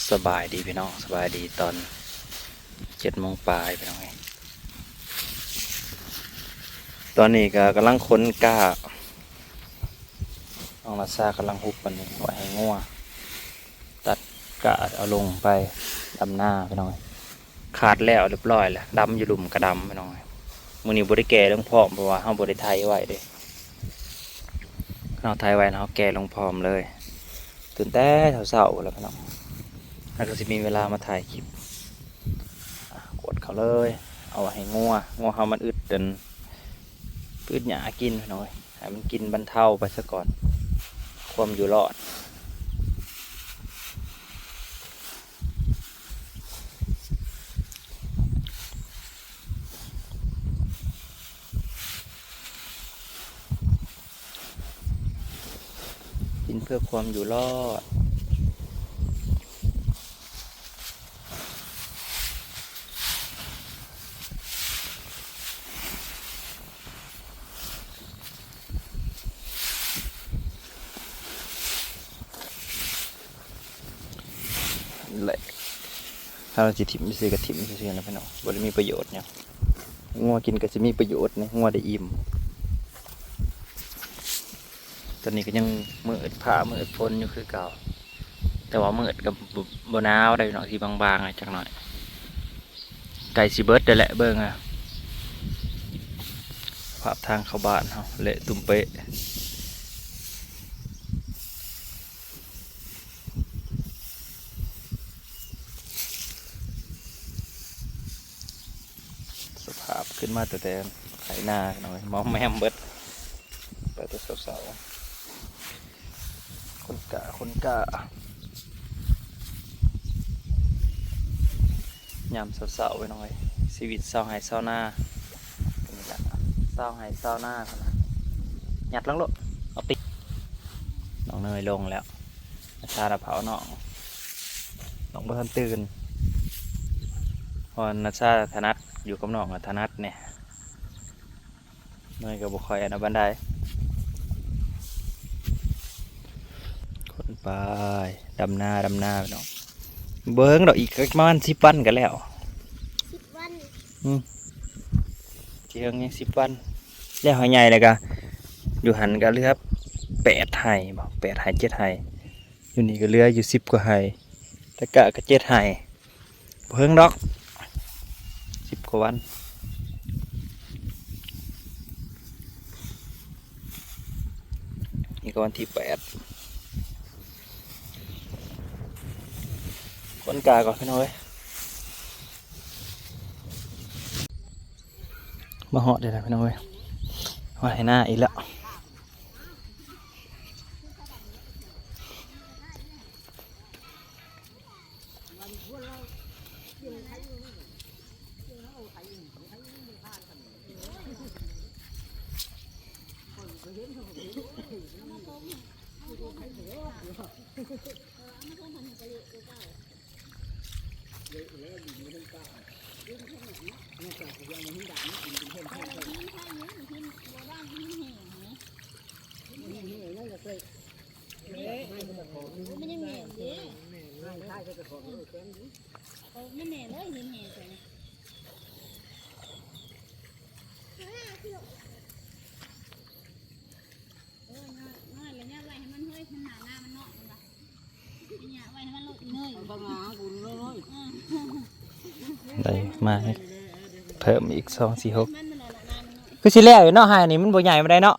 ສະບາຍດີພີ່ນ້ອງ ສະບາຍດີຕອນເຈັດໂມງປາຍພີ່ນ້ອງເອີຍ. ຕອນນີ້ກໍກຳລັງຂົນກ້າ ນ້ອງລາຊາກຳລັງຮຸບອັນນີ້ໄວ້ໃຫ້ງົວ ຕັດກ້າເອົາລົງໄປດຳນາພີ່ນ້ອງເອີຍ. ຄາດແລ້ວຮຽບຮ້ອຍແລ້ວ ດຳຢູ່ລຸ່ມກໍດຳພີ່ນ້ອງເອີຍ. ມື້ນີ້ບໍ່ໄດ້ແກ່ລົງພ້ອມ ເພາະວ່າເຮົາບໍ່ໄດ້ໄຖໄວ້ເດ້ ເຮົາໄຖໄວ້ແລ້ວເຮົາແກ່ລົງພ້ອມເລີຍ. ຕື່ນແຕ່ເຊົ້າໆແລ້ວພີ່ນ້ອງ ແລ້ວກໍຊິມີເວລາມາຖ່າຍຄລິບ. ອ່າ ກວດເຂົ້າເລີຍ ເອົາໄວ້ໃຫ້ງົວ ງົວເຮົາມັນອຶດອັນ ອຶດຫຍ້າກິນພີ່ນ້ອງເອີຍ ໃຫ້ມັນກິນບັນເທົາໄປຊະກ່ອນ ຄວາມຢູ່ລອດ. ກິນເພື່ອຄວາມຢູ່ລອດ. ແຫຼະ ຖ້າເຮົາຊິຖິ້ມຊື່ໆ ກໍຖິ້ມຊື່ໆນະພີ່ນ້ອງ ບໍ່ໄດ້ມີປະໂຫຍດຫຍັງ. ງົວກິນກໍຊິມີປະໂຫຍດນີ້ ງົວໄດ້ອີ່ມ. ຕອນນີ້ກໍຍັງມືດຟ້າມືດຝົນຢູ່ຄືເກົ່າ ແຕ່ວ່າມືດກໍ ບໍ່ ບໍ່ໜາວໄດ໋ພີ່ນ້ອງ ທີ່ບາງໆ ຈັກໜ້ອຍ. ໃກ້ຊິເບິດແລ້ວແຫຼະ ເບິ່ງອະ ສະພາບທາງເຂົ້າບ້ານເຮົາ ເລະຕຸ່ມເປະ. ສະພາບຂຶ້ນມາແຕ່ ແຕ່ໄຖນາພີ່ນ້ອງເອີຍ ມອມແມມເບິດ ໄປແຕ່ເຊົ້າໆ. ຂົນກ້າ ຂົນກ້າ ຍາມເຊົ້າໆ ພີ່ນ້ອງເອີຍ ຊີວິດຊາວໄຮ່ຊາວນາ ນີ້ລະ ຊາວໄຮ່ຊາວນາພຸ້ນນະ. ຍັດລົງໂລດ ເອົາຕິດ ນ້ອງເນີຍລົງແລ້ວ ນາຊານະເຜົານ້ອງ ນ້ອງບໍ່ທັນຕື່ນ ເພາະວ່ານາຊາຖະໜັດ ຢູ່ກັບນ້ອງກໍຖະໜັດແດ່. ໜ້ອຍກໍບໍ່ຄ່ອຍອັນນັ້ນປານໃດ. ຂົນໄປ ດຳນາ ດຳນາພີ່ນ້ອງ ບໍ່ເຖິງດອກ ອີກປະມານສິບວັນກໍແລ້ວ. ສິບວັນ ອືມ ຊິເຖິງຍັງສິບວັນ ແລ້ວໃຫ້ໃຫຍ່ແລ້ວກໍ ຢູ່ຫັ້ນກໍເຫຼືອແປດໄຮ່ບໍ ແປດໄຮ່ ເຈັດໄຮ່ ຢູ່ນີ້ກໍເຫຼືອຢູ່ສິບກວ່າໄຮ່ ຕະກະກໍເຈັດໄຮ່. ບໍ່ເຖິງດອກ ສິບກວ່າວັນ. ນີ້ກໍວັນທີແປດ ຂົນກ້າກ່ອນພີ່ນ້ອງເອີຍ. ມາຮອດແລ້ວພີ່ນ້ອງເອີຍ ຮອດໄຮ່ນາອີກແລ້ວ. ມັນຍັງແໜ້ນເດ້ ມັນແໜ້ນເລີຍ ເຫັນແໜ້ນໃສ່ນະ. ເອີ ນ້ອຍ ນ້ອຍແລ້ວຫຍ້າໄວ້ໃຫ້ມັນເຮີ້ຍ ມັນໜ້າໜ້າມັນເນາະ ເຫັນບໍ່? ຫຍ້າໄວ້ໃຫ້ມັນໂລດອີເນີຍ ເອົາເຂົ້າມາຫາກູເລີຍ. ເອີ ໄດ້ມາເພີ່ມອີກສອງ ສີ່ ຫົກ ມັນໜ້າໜ້າມັນເນາະ. ຄືຊິແລ້ວຢູ່ເນາະ ໄຮ່ນີ້ມັນບໍ່ໃຫຍ່ປານໃດເນາະ.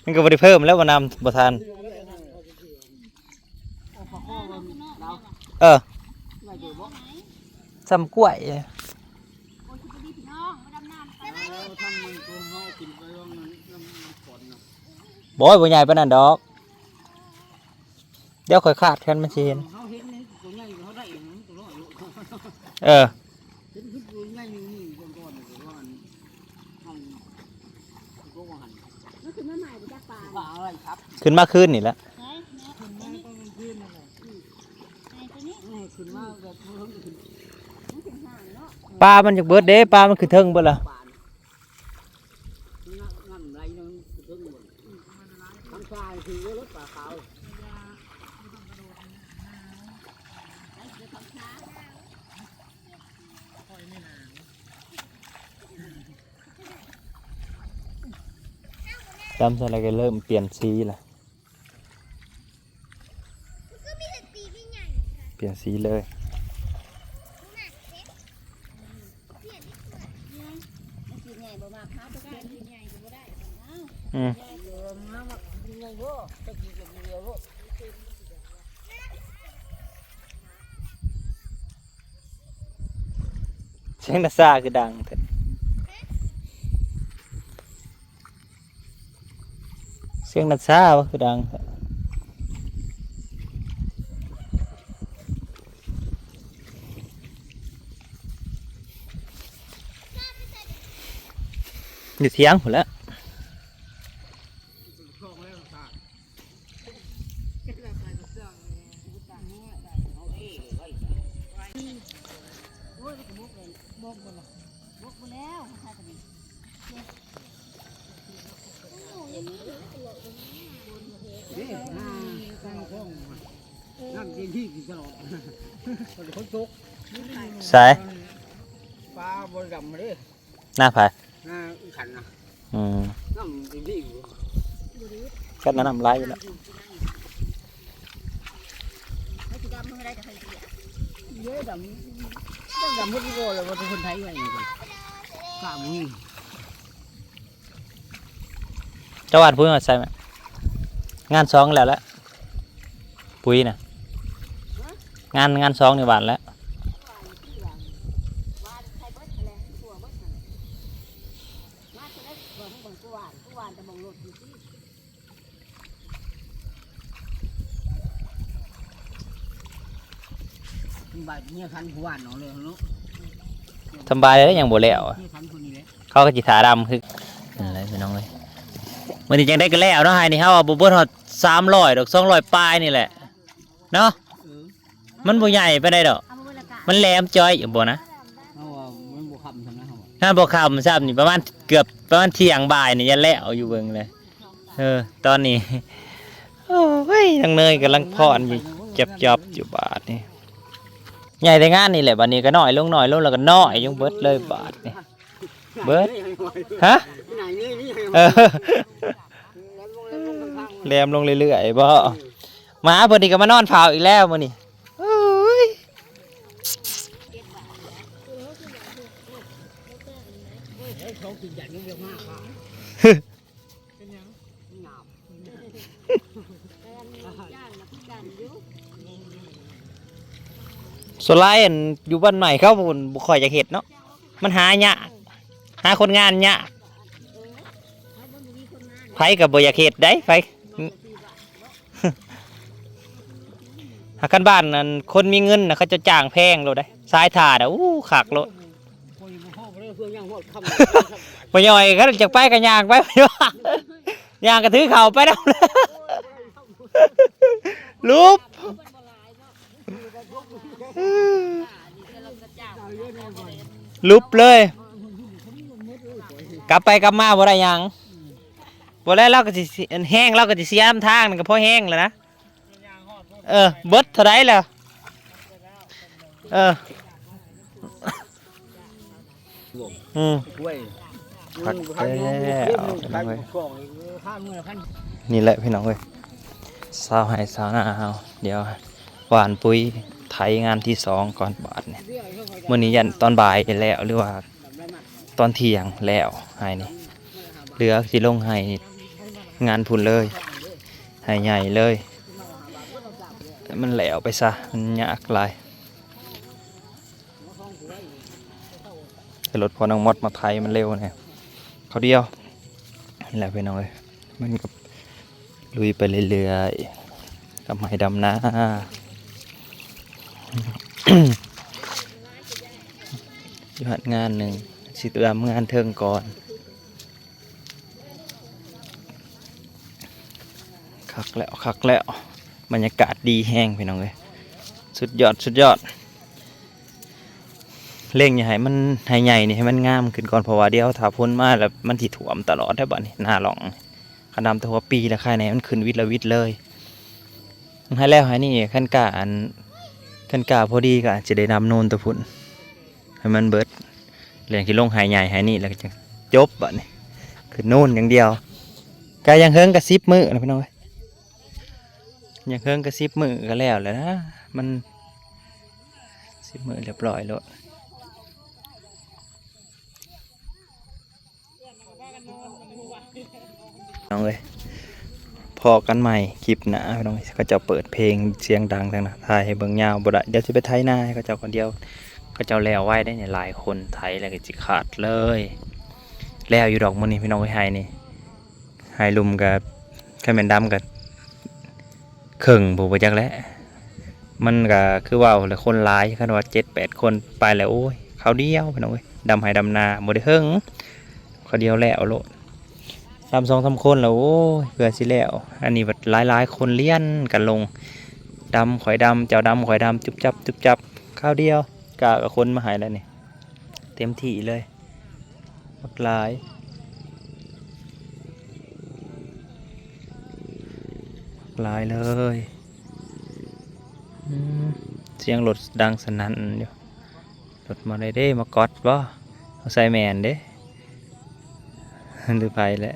ມັນກໍບໍ່ໄດ້ເພີ່ມແລ້ວ ບໍ່ນຳບໍ່ທັນ. ເອີ ສ່ຳກ້ວຍ. ໂອ້ຍ ບໍ່ໃຫຍ່ປານນັ້ນດອກ. ດຽວຂ້ອຍຄາດ ຄັນມັນຊິເຫັນ. ເຮົາເຫັນໃນຕົວໃຫຍ່ເຮົາໄດ້ ມັນຕົວນ້ອຍໂລດ. ເອີ ເຫັນຄືຕົວໃຫຍ່ນີ້ກ່ອນໆ ແຕ່ວ່າອັນ ມັນຕົວບໍ່ຫັນ ມັນຂຶ້ນມາໃໝ່ບໍ່ຈັກປາ ປາອະໄລຄັບ ຂຶ້ນມາຄືນນີ້ແຫຼະ. ໃຫຍ່ ຂຶ້ນມາຕອນກາງຄືນນັ້ນແຫຼະ. ອືມ ໃຫຍ່ຕົວນີ້ ເອີ ຂຶ້ນມາແບບເພິ່ນກໍຂຶ້ນ ມັນເປັນຫ່າງເນາະ. ອື ປາມັນຈະເບິດເດ້ ປາມັນຂຶ້ນເທິງເບິດລະ. ດຳໃສ່ແລ້ວກໍເລີ່ມປ່ຽນສີລະ ປ່ຽນສີເລີຍ. ສຽງນາຊາຄືດັງແທ້? ສຽງນາຊາວະ ຄືດັງແທ້? ຢູ່ຖຽງພຸ້ນແຫຼະ. ນ້ຳເຕັມທີ່ກິນຕະຫຼອດ ມັນຝົນຕົກ. ໃສ? ປາບໍ່ໄດ້ດຳເດ້. ນາໃຜ? ນາອີ່ຂັນນະ. ອືມ ນ້ຳເຕັມທີ່ຢູ່. ກັດນ້ຳຫຼາຍຢູ່ແລ້ວ. ເອີ ດຳ ດຳໝົດຢູ່ບໍ່ລະ ວ່າແຕ່ຄົນໄທໄວ້ນີ້ກະບໍ່ມີ. ເຈົ້າຫວ່ານປຸ໋ຍຮອດໃສແມ່? ງານສອງແລ້ວແຫຼະ ປຸ໋ຍນະ. ງານ ງານສອງນີ້ຫວ່ານແລ້ວ. ສຳບາຍແລ້ວ ຍັງບໍ່ແລ້ວ ເຂົາກໍຊິຖ້າດຳຄື ນັ້ນແຫຼະພີ່ນ້ອງເອີຍ. ມື້ນີ້ຈັ່ງໃດກໍແລ້ວເນາະ ໄຮ່ນີ້ເຮົາວ່າບໍ່ເບິດຮອດສາມຮ້ອຍດອກ ສອງຮ້ອຍປາຍນີ້ແຫຼະເນາະ. ມັນບໍ່ໃຫຍ່ປານໃດດອກ ມັນແຫຼມຈ້ອຍຢູ່ບໍ່ນະ. ເຮົາວ່າມັນບໍ່ຄ່ຳຊ່ຳນະ ເຮົາວ່າ ຖ້າບໍ່ຄ່ຳຊ່ຳນີ້ປະມານເກືອບປະມານທ່ຽງບ່າຍນີ້ຍັງແລ້ວຢູ່ເບິ່ງເລີຍ. ເອີ ຕອນນີ້ ໂອ້ຍ ນາງເນີຍກຳລັງຜ່ອນຢູ່ ຈອບໆຢູ່ບາດນີ້. ໃຫຍ່ແຕ່ງານນີ້ແຫຼະ ບາດນີ້ກໍນ້ອຍລົງ ນ້ອຍລົງ ແລ້ວກໍນ້ອຍລົງເບິດເລີຍບາດນີ້. ເບິດ ຮະ? ເອີ ແຫຼມລົງເລື້ອຍໆບໍ? ໝາເພິ່ນນີ້ກໍມານອນເຝົ້າອີກແລ້ວມື້ນີ້. ໂອ້ຍ ສ່ວນຫຼາຍອັນຢູ່ບ້ານໃໝ່ເຂົາບໍ່ ບໍ່ຄ່ອຍຢາກເຮັດເນາະ ມັນຫາຍາກ ຫາຄົນງານຍາກ. ໃຜກໍບໍ່ຢາກເຮັດໃດ໋ ໃຜ ຫາຄັນບ້ານອັນຄົນມີເງິນນະ ເຂົາເຈົ້າຈ້າງແພງໂລດໃດ໋ ສາຍທ່ານະ ອູ້ ຄັກໂລດ. ພໍ່ຍ່ອຍຄັນຢາກໄປກໍຍ່າງໄປ ຍ່າງກໍຖືເຂົ້າໄປນຳ ຫຼຸບ. ຫຼຸບເລີຍ ກັບໄປກັບມາບໍ່ໄດ້ຫຍັງ. ບໍ່ແລ້ວລາວກໍຊິ ອັນແຮງລາວກໍຊິເສຍນຳທາງ ນັ້ນກໍພໍແຮງແລ້ວນະ. ເອີ ເບິດເທົ່າໃດແລ້ວ? ເອີ ອືມ ຄັກແທ້ພີ່ນ້ອງເອີຍ. ນີ້ແຫຼະພີ່ນ້ອງເອີຍ ຊາວໄຮ່ຊາວນາເຮົາ ດຽວຫວ່ານປຸ໋ຍ ໄຖງານທີສອງກ່ອນບາດນີ້. ມື້ນີ້ຢ້ານຕອນບ່າຍແລ້ວ ຫຼືວ່າຕອນທ່ຽງແລ້ວໄຮ່ນີ້ ເຫຼືອຊິລົງໄຮ່ງານພຸ້ນເລີຍ ໄຮ່ໃຫຍ່ເລີຍ. ມັນແລ້ວໄປຊະ ມັນຍາກຫຼາຍ. ໃຫ້ລົດພໍ່ນ້ອງມອດມາໄຖມັນເລັວແດ່ ເຂົ້າດຽວ. ນີ້ແຫຼະພີ່ນ້ອງເອີຍ ມັນກໍລຸຍໄປເລື້ອຍໆ ກັບໄຮ່ດຳນາ ຢູ່ຫັ້ນງານໜຶ່ງ ຊິດຳງານເທິງກ່ອນ. ຄັກແລ້ວ ຄັກແລ້ວ ບັນຍາກາດດີແຮງພີ່ນ້ອງເອີຍ ສຸດຍອດ ສຸດຍອດ. ເລັ່ງຢ່າໃຫ້ມັນ ໃຫ້ໃຫຍ່ນີ້ ໃຫ້ມັນງາມຂຶ້ນກ່ອນ ເພາະວ່າດຽວຖ້າຝົນມາແລ້ວມັນຊິຖ້ວມຕະຫຼອດເດ້ບັດນີ້ ໜ້າຮ່ອງ. ຄັນດຳແຕ່ຫົວປີແລ້ວ ຄາຍແນ່ມັນຂຶ້ນວິດລະວິດເລີຍ. ໃຫ້ແລ້ວໃຫ້ນີ້ ຄັນກ້າອັນ ຄັນກ້າພໍດີກໍອາດຈະໄດ້ດຳໂນນຕົວພຸ້ນ ໃຫ້ມັນເບິດ ແລ້ວຊິລົງໃຫ້ໃຫຍ່ໃຫ້ນີ້ ແລ້ວກໍຈະຈົບບັດນີ້ ຄືໂນນຢ່າງດຽວ. ກໍຢ່າງເຫິງກໍສິບມື້ນະພີ່ນ້ອງເອີຍ ຢ່າງເຫິງກໍສິບມື້ກໍແລ້ວແຫຼະນະ ມັນສິບມື້ຮຽບຮ້ອຍໂລດ. ນ້ອງເອີຍ ພໍ້ກັນໃໝ່ຄລິບໜ້າ ນ້ອງເອີຍ. ເຂົາເຈົ້າເປີດເພງສຽງດັງທັງນະ ຖ່າຍໃຫ້ເບິ່ງຍາວບໍ່ໄດ້ ດຽວຊິໄປໄຖນາໃຫ້ເຂົາເຈົ້າກ່ອນ. ດຽວເຂົາເຈົ້າແລ້ວໄວເດ້ນີ້ ຫຼາຍຄົນໄຖແລ້ວກໍຊິຂາດເລີຍ. ແລ້ວຢູ່ດອກມື້ນີ້ພີ່ນ້ອງເອີຍ ໄຮ່ນີ້ ໄຮ່ລຸ່ມກໍ ຄັນແມ່ນດຳກໍ ເຄິ່ງບໍ່ ບໍ່ຈັກແຫຼະ. ມັນກະຄືເວົ້າແຫຼະ ຄົນຫຼາຍ ຄັນວ່າເຈັດແປດຄົນໄປແລ້ວ ໂອ້ຍ ຄາວດຽວພີ່ນ້ອງເອີຍ ດຳໄຮ່ດຳນາບໍ່ໄດ້ເຫິງ ຄາວດຽວແລ້ວໂລດ. ດຳສອງສາມຄົນແລ້ວ ໂອ້ຍ ເພື່ອຊິແລ້ວ. ອັນນີ້ບັດຫຼາຍໆຄົນລຽນກັນລົງ ດຳຂ້ອຍດຳ ເຈົ້າດຳຂ້ອຍດຳ ຈຸບຈັບຈຸບຈັບ ຄາວດຽວ. ກ້າກໍຂົນມາໃຫ້ແລ້ວນີ້ ເຕັມທີ່ເລີຍ ບັກຫຼາຍ ບັກຫຼາຍເລີຍ. ອືມ ສຽງລົດດັງສະໜັ່ນຢູ່ ລົດມາໄດ້ເດ້ ມາກອດບໍ່? ສງໄສແມ່ນເດ້ ຫຼືໃຜແຫຼະ.